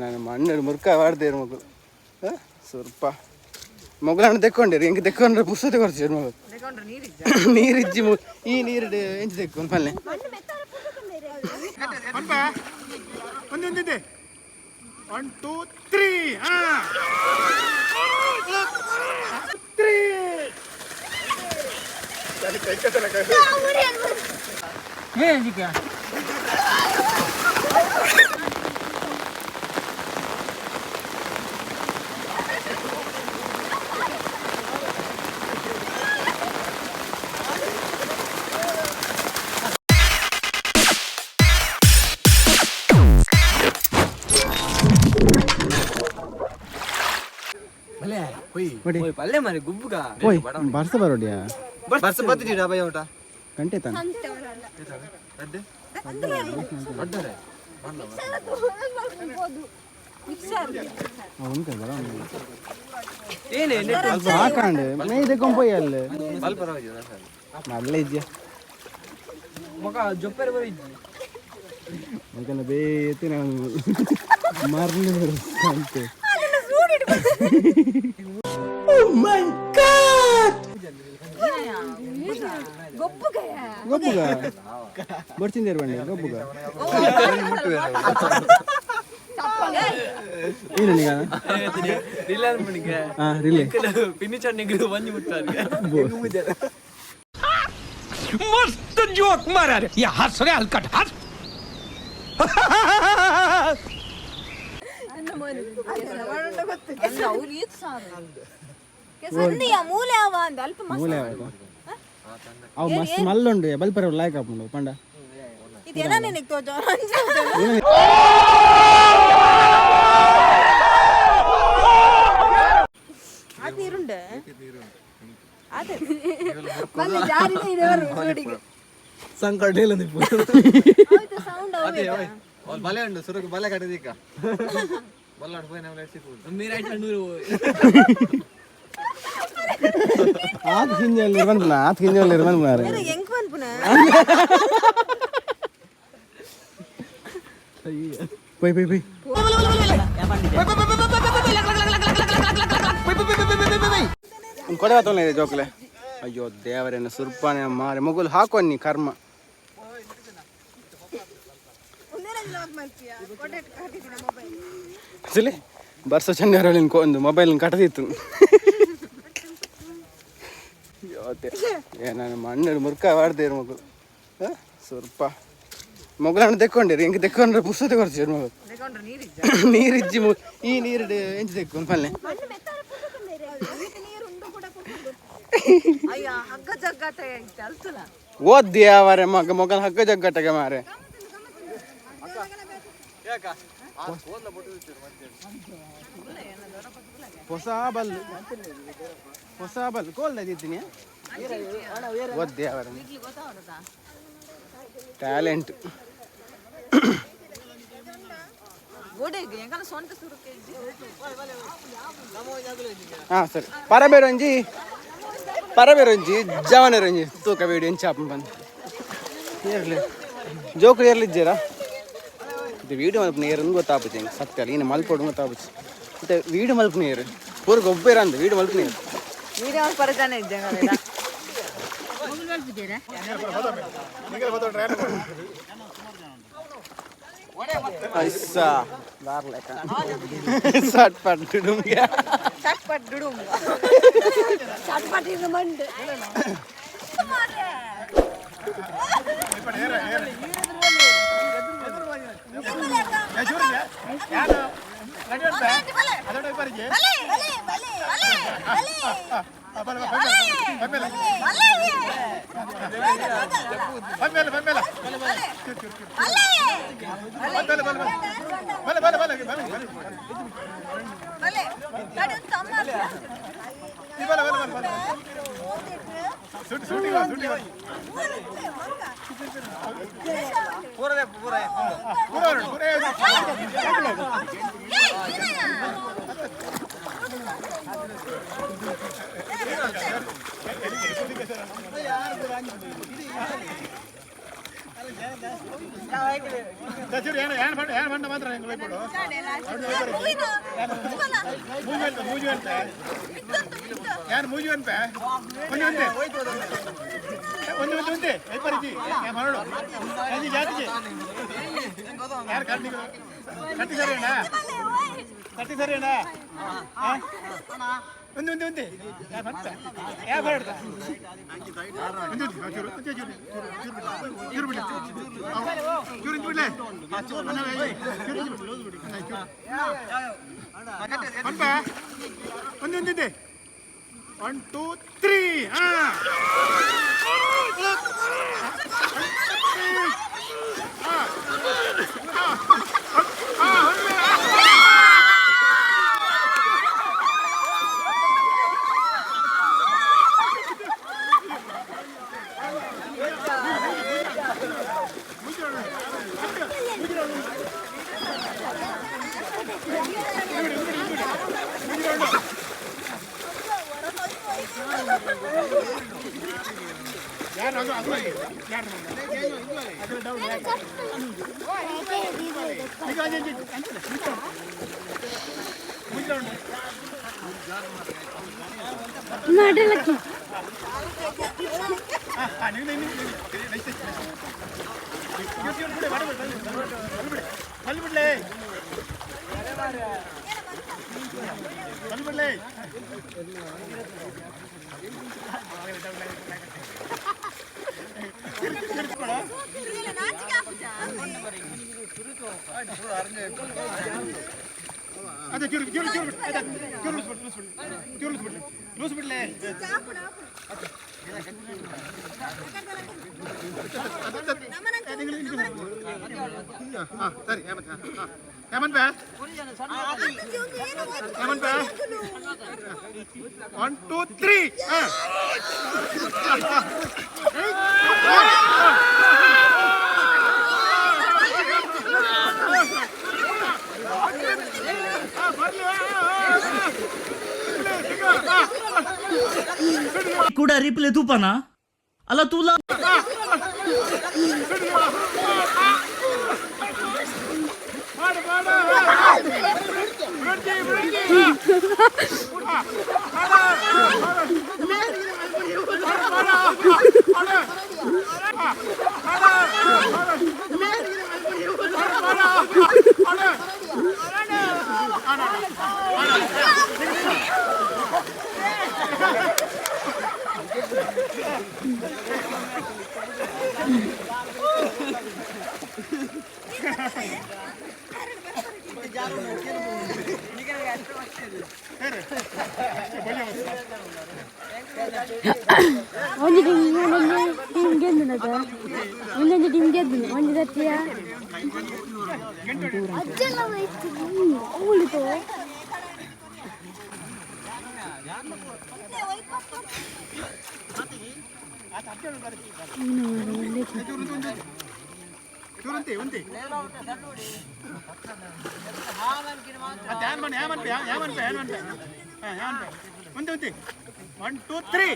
ನಾನು ಮಣ್ಣು ಮುರ್ಕ ವಾಡ್ದೇರು ಮಗು. ಸ್ವಲ್ಪ ಮೊಗಲನ್ನು ತೆಕ್ಕೊಂಡೇರು ಎಂಕ್ ತೆಕ್ಕೊಂಡ್ರೆ ಪುಸ್ತಕ ಕೊರ್ಚೇರು ಮಗು. ನೀರಿಜ್ಜಿ ಈ ನೀರು ಎಂಚ ತೆಕ್ಕೊಂಡು ಪಲ್ಲೆ. ಒಂದೊಂದಿದೆ. 1 2 3. ಹಾ, 3. ಪಲ್ಲೆ ಮಾರೆ ಗುಬ್ಬುಗ. ಓಯ್, ಬರ್ಸ ಬರೋಡಿಯಾ? ಬರ್ಸ ಬತ್ತಿದ್ದೀರಾ ಭಯ ಊಟ. ಗಂಟೆ ತಾನೆ. ಉಂಟು ಬರ. ಏನೇ? ಹಾಕಂಡು ಮೇ ತೆಕ್ಕೊಂಡ್ ಪೋಯಿ ಅಲ್ಲಿ. ಮಲ್ಲ ಇಜ್ಜ. ಮಗ ಜೊಪ್ಪರೆ ಬರ ಇಜ್ಜಿ. ಮಗನ ಬೇತೆ ನಾನು ಮರ್ಲಿ ಅಂತೆ. ಗೊಬ್ಬುಗ ಬರ್ತಿಂದೇರು ಬನ್ನಿ ಗೊಬ್ಬುಗ. ಏನು ನೀಗ? ರಿಲರ್ ಮಣಿಗೆ. ಹಾ, ರಿಲೇ. ಪಿನ್ನಿ ಚಣ್ಣಿಗೆ ಬಂದು ಮುಟ್ಟಾರೆ. मस्त जोक मारा रे या, हंस रे हलकट हंस. ಮೂಲೆ ಅವ ಅಂದ ಅಲ್ಪ ಮಸ್ತ್. ಮೂಲೆ ಆಯ್ತು. ಅವು ಮಸ್ತ್ ಮಲ್ಲುಂಡು ಬಲ್ಪರ ಲಾಯ್ಕ್ ಹಾಪುಂಡು ಪಂಡ. ಇದೆಲ್ಲ ನಿನಗೆ ತೋಜ. ಅದು ನೀರುಂಡೆ ಅದೇ ಮಲ್ಲ ಜಾರಿದೆ ಇದೆ. ಸಂಕಟ. ಸೌಂಡ್. ಅವ್ರು ಬಲೆ ಉಂಡು ಸುರಕ್ ಬಲೆ ಕಟ್ಟದೀಕ ಬಲ್ಲಾಡ್ ಪೋಯಿನ. ನೀರಾಯ್ತು ನೂರು. ಆತ್ ಹಿಂಜಲ್ಲಿ ಬಂದ್ಪುನ, ಆತ್ ಹಿಂಜಲ್ಲಿ ಬಂದ್ಪುನ. ಹೆಂಗ್ ಬಂದ್ಪುನ? ಪೊಯ್ ಪೊಯ್ ಪೊಯ್. ಒಂದು ಕೊಡೆ ಇದೆ ಜೋಕಲೆ. ಅಯ್ಯೋ ದೇವರೇನ ಸುರ್ಪಾನೆ ಮಾರೆ ಮೊಗುಲು ಹಾಕೊನ್ನಿ ಕರ್ಮ. ಅಸಲಿ ಬರ್ಸ ಚಂಡರಲ್ಲಿ ಒಂದು ಮೊಬೈಲ್ ಕಟ್ಟದಿತ್ತು. ನಾನು ಮಣ್ಣು ಮುರ್ಕ ವಾಡ್ದೇರು ಮಗು. ಸ್ವಲ್ಪ ಮೊಗಲನ್ನು ತೆಕ್ಕೊಂಡೇರು ಎಂಕ್ ತೆಕ್ಕೊಂಡ್ರೆ ಪುಸ್ತಕ ಕೊರ್ಚೇರು ಮಗು. ನೀರಿಜ್ಜಿ ಈ ನೀರು ಎಂಚ ತೆಕ್ಕೊಂಡು ಪಲ್ಲೆ. ಅಯ್ಯ, ಹಗ್ಗ ಜಗ್ಗಾಟ ಐತೆ ಅಲ್ತಲ್ಲ. ಓದ್ಯಾವರೆ ಮಗ ಮೊಗಲ್ ಹಗ್ಗ ಜಗ್ಗಟ್ಟಗೆ ಮಾರೆ. ಹೊಸ ಬಲ್, ಹೊಸ ಬಲ್ ಕೋಲ್ದ ಇದ್ದೀನಿ. ಓದ್ಯಾವರೆ ಟ್ಯಾಲೆಂಟ್. ಹಾಂ ಸರಿ, ಪರಬೇರೊಂಜಿ ಪರಬೇರೊಂಜಿ ಜವನರೊಂಜಿ ತೂಕ ಬೇಡಿ ಎಂಚಾಪ ಬಂದು ಏರ್ಲಿ ಜೋಕುಲು ಏರ್ಲಿಜ್ಜೇರಾ? ಇದು ವೀಡಿಯೋ ಮಲ್ಪುನ ಏರು ಗೊತ್ತಾಪುಜಿ ಎಂಕ್ ಸತ್ಯ ಅಲ್ಲ. ಇನ್ನು ಮಲ್ಪೊಡು ಗೊತ್ತಾಪುಜಿ. ಮತ್ತೆ ವೀಡಿಯೋ ಮಲ್ಪುನ ಏರು ಪೂರ ಗೊಬ್ಬೇರ ಅಂದ್ ವೀಡಿಯೋ ಮಲ್ಪುನ ಏರು. ವೀಡಿಯೋ ಪರಜಾನೆ ಇದ್ದಂಗ. ಐಸಾ ಬಾರ್ಲೆಕ ಸಟ್ ಪಟ್ ಡುಡುಂಗೆ. ಚಟ್ಪಟ್ ಡುಡುಂ ಚಟ್ಪಟ್ ಇದು ಮಂಡೆ. One two three. One two three. ಕೂಡ ರಿಪ್ಲೆ ತೂಪನ ಅಲ್ಲ ತೂಲ. ಒಂಜಿ ಟೀಮ್ ಒಂಜಿ ಟೀಮ್ ಗೆದ್ದಿನದ, ಒಂದೊಂದು ಟೀಮ್ ಗೆದ್ದಿನ ಒಂಜಿ ತತ್ತಿಯ ಅಜ್ಜೆಲ್ಲ ಉಳಿತು. One two three.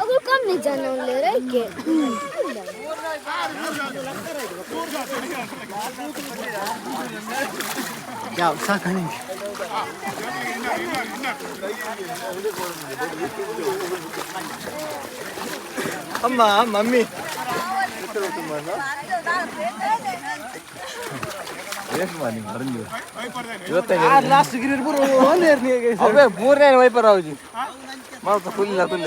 ಅವು ಕಮ್ಮಿ ಜನ ಉಲ್ಲೇರ ಐಕೆ. ಸಾಕಣಿ. ಅಮ್ಮ ಮಮ್ಮಿ. ಲಾಸ್ಟ್ ಗಿರಿ ಅವೇ ಮೂರನೇ ವೈಪರ್ ಆವುಜಿ ಮಾತ್ರ ಫುಲ್ ಫುಲ್.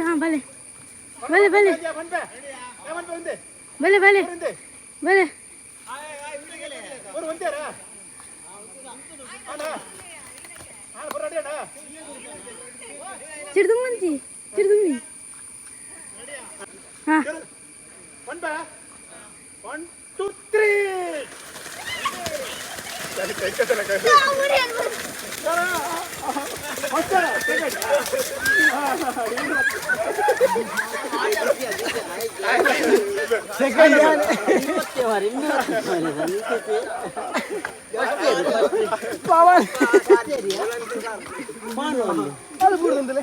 ಹಾಂ, ಬಲೆ ಬಲೆ ಬಲೆ. ಬಲೆ ಬಲೆ ಬಲೆ ಚಿಡ್ದುಮ್ಮಂತಿ ಚಿಡ್ದುಮ್ಮಿ. ಹಾ 1 2 3. ಸೆಕೆಂಡ್ ಪವನ್ ಅದು ಬಿಡುದಂತಲೇ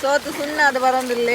ಸೋತು ಸುಣ್ಣ ಅದು ಬರೋದಿಲ್ಲ.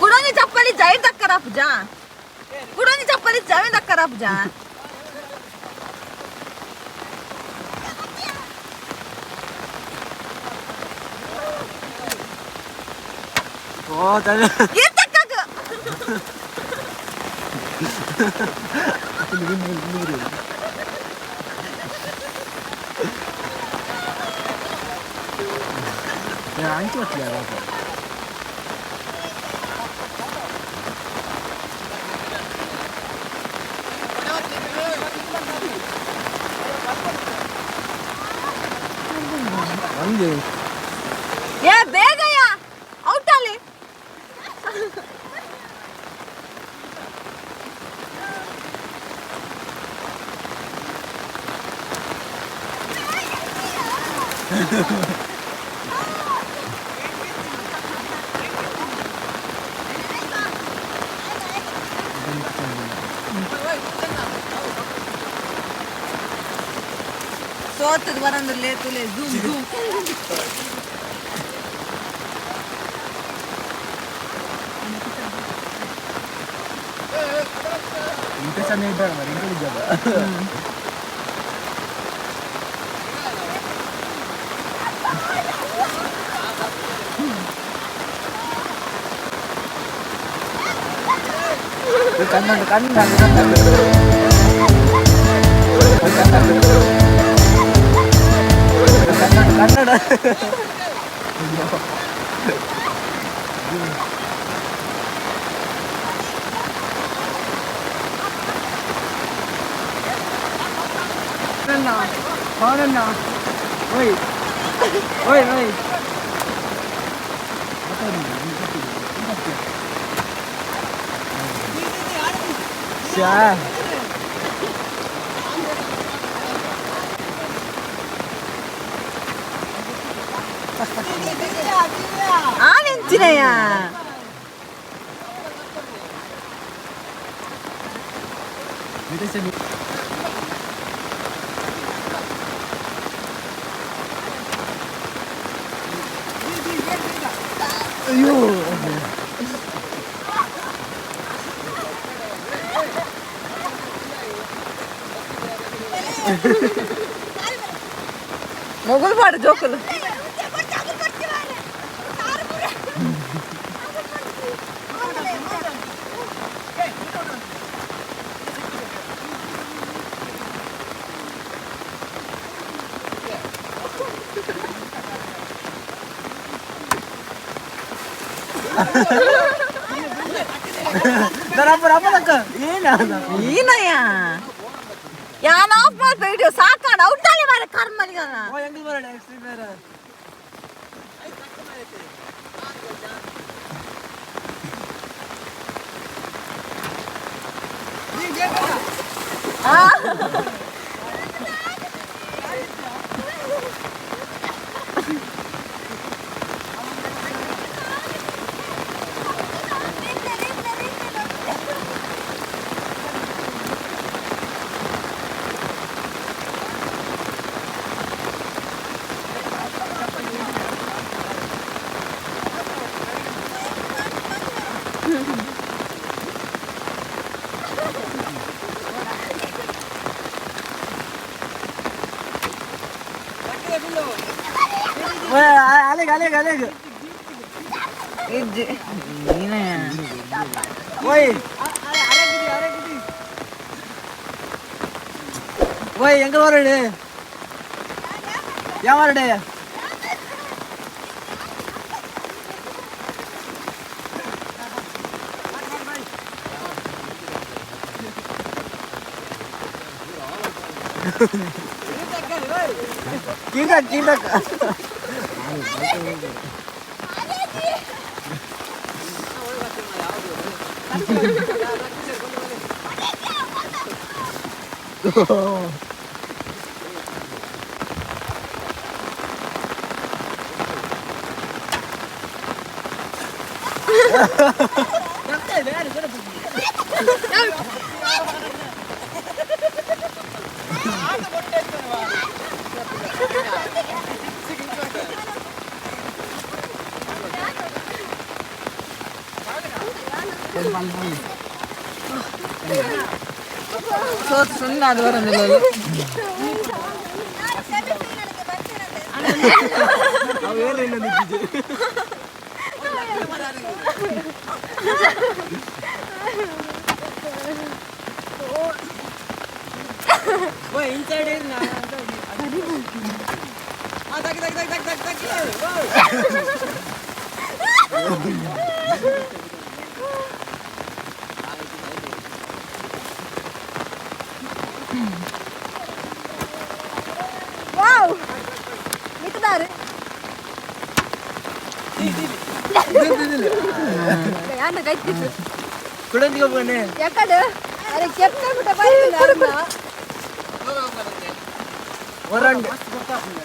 ಕುಡೋನಿ ಚಪ್ಪಲಿ ಜೈ ದಕ್ಕರಪ್ಪ ಕುಡೋನಿ ಚಪ್ಪಲಿ ಜೈ ದಕ್ಕರಪ್ಪ. ಏ ಬೇಗಯ್ಯ ಔಟ್ ಅಲ್ಲಿ. ಸೋತದ ಬರಂದ್ರೆ ತುಲೆ ಝೂಮ್ ಝೂಮ್. ಕನ್ನಡ ಓಯ್ ಓಯ್ ಓಯ್ ಶಾ ಆನೆಂಚಿನಯ್ಯ. ಅಯ್ಯೋ ಮೊಗಲ್ ಮಾಡು ಜೋಕುಲು. ಏನಯ್ಯ ಯಾನ್ ಆಫ್ ಮಾಡ್ಪ ವಿಡಿಯೋ ಸಾಕಾಡ ಔಟಾಲಿ ಮಾರೆ ಕರ್ಮನಿಗನ. ಅಲೆಗ್ ಅಲೆಗ್ ಅಲೆಗ್ ಓಯ್ ಓಯ್ ಎಂಗ ಬರಡೆ ಯಾವ ಕೀಟಕ್ ಕೀಟಕ್ ವಾವ್ ಮಿಕ್ಕದಾರು ಯಾನ ಕೈತಿತ್ತು ಕುಡಂದಿಗೆ ಹೋಗ್ಬನ್ನಿ ಎಕ್ಕಡು ಅರೆ ಕೆಪ್ಪ ಬಿಟ್ಟ ಬೈತಿಲ್ಲ ಹೊರಂಡ್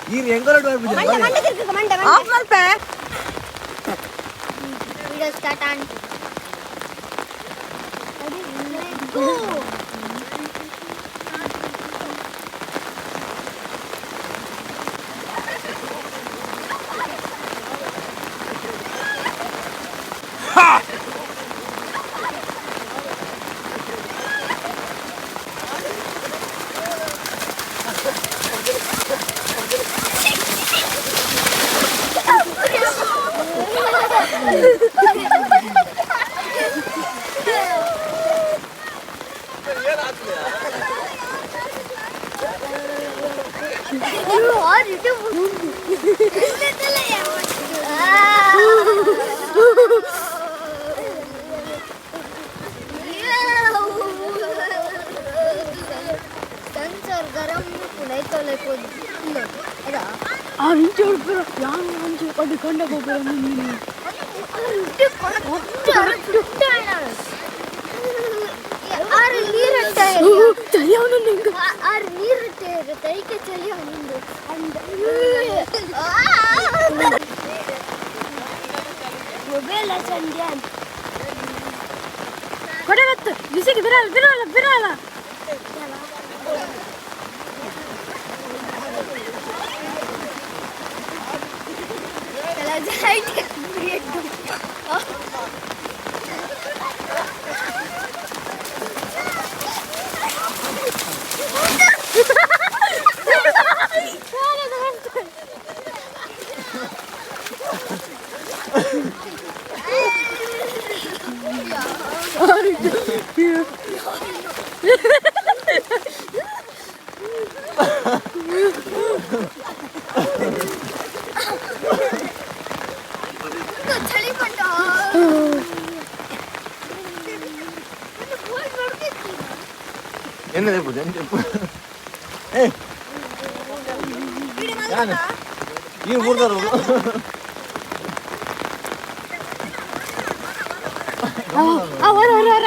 ನೀರು ಹೆಂಗೋಲಡ್ ಬರ್ಬಿದೆ ಮಂಡೆ ಮಂಡೆ ತಿರ್ಗು ಮಂಡೆ ಆಫ್ ಮಲ್ಪೆ ವಿಡಿಯೋ ಸ್ಟಾರ್ಟ್ ಆನ್ ಸೆನ್ಸರ್ ಗರಂ ಮೊಬೈಲ್ ಸಂಧ್ಯಾ ಕೊಡೆ ಬತ್ತು ಬಿಸಿಗೆ ಬಿರಲ್ಲ ಬಿರಲ್ಲ ಬಿರಲ್ಲ. ಎಣ್ಣೆ ಪೂಜೆ ಏ ಈ ಊರ್ದಾರ ಹೊರ ಹೊರ ಹೊರ.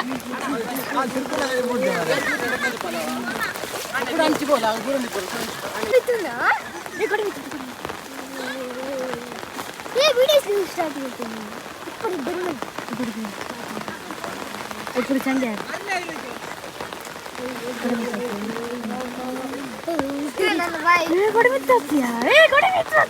ఇప్పుడు సంధ్య ఏ కొడి మిత్తు ఏ కొడి మిత్తు.